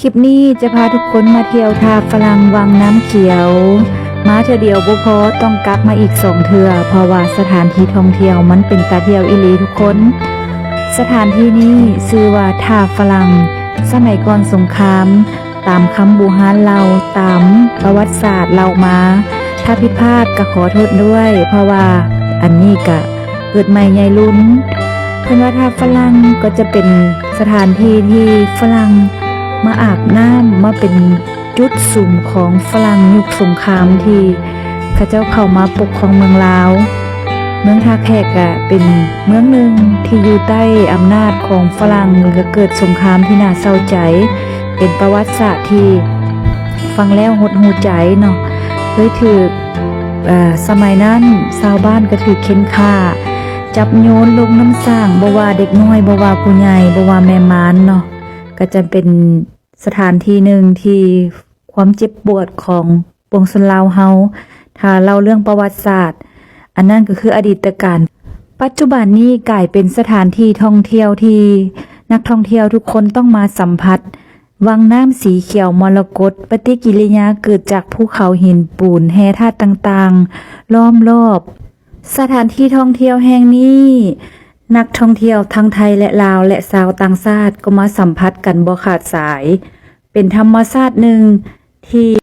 ຄລິບນີ້ຈະພາທຸກຄົນມາທ່ຽວທ່າຝຣັ່ງວັງນ້ຳຂຽວ. ມາເທື່ອດຽວບໍ່ພໍ, ຕ້ອງກັບມາອີກສອງເທື່ອ, ເພາະວ່າສະຖານທີ່ທ່ອງທ່ຽວມັນເປັນຕາທ່ຽວອີ່ຫຼີທຸກຄົນ. ສະຖານທີ່ນີ້ຊື່ວ່າທ່າຝຣັ່ງ. ສະໄໝກ່ອນສົງຄາມ, ຕາມຄຳບູຮານເລົ່າ, ຕາມປະຫວັດສາດເລົ່າມາ, ຖ້າຜິດພາດກໍຂໍໂທດດ້ວຍ, ເພາະວ່າອັນນີ້ກະເກີດໃໝ່ໃຫຍ່ລຸນ. ເພິ່ນວ່າທ່າຝຣັ່ງກໍຈະເປັນສະຖານທີ່ທີ່ຝຣັ່ງມາອາບນ້ຳ, ມາເປັນຈຸດສຸມຂອງຝຣັ່ງຍຸກສົງຄາມທີ່ເຂົາເຈົ້າເຂົ້າມາປົກຄອງເມືອງລາວ. ເມືອງທ່າແຂກກະເປັນເມືອງໜຶ່ງທີ່ຢູ່ໃຕ້ອຳນາດຂອງຝຣັ່ງ ແລະ ເກີດສົງຄາມທີ່ໜ້າເສົ້າໃຈ, ເປັນປະຫວັດສາດທີ່ຟັງແລ້ວຫົດຫູໃຈເນາະ. ເຄີຍຖືກ ເອີ ສະໄໝນັ້ນຊາວບ້ານກໍຖືກເຂັ່ນຂ້າ, ຈັບໂຍນລົງນ້ຳສ້າງ, ບໍ່ວ່າເດັກນ້ອຍ, ບໍ່ວ່າຜູ້ໃຫຍ່, ບໍ່ວ່າແມ່ມານເນາະ, ກໍຈະເປັນສະຖານທີ່ໜຶ່ງທີ່ຄວາມເຈັບປວດຂອງປວງຊົນລາວເຮົາ, ຖ້າເລົ່າເລື່ອງປະຫວັດສາດ, ອັນນັ້ນກໍຄືອະດີດຕະການ. ປັດຈຸບັນນີ້ກາຍເປັນສະຖານທີ່ທ່ອງທ່ຽວທີ່ນັກທ່ອງທ່ຽວທຸກຄົນຕ້ອງມາສຳຜັດ. ວັງນ້ຳສີຂຽວມໍລະກົດ, ປະຕິກິລິຍາເກີດຈາກພູເຂົາຫີນປູນ, ແຮ່ທາດຕ່າງໆລ້ອມລອບ. ສະຖານທີ່ທ່ອງທ່ຽວແຫ່ງນີ້, ນັກທ່ອງທ່ຽວທັງໄທ ແລະ ລາວ ແລະ ຊາວຕ່າງຊາດກໍມາສຳຜັດກັນບໍ່ຂາດສາຍ. ເປັນທຳມະຊາດໜຶ່ງທີ່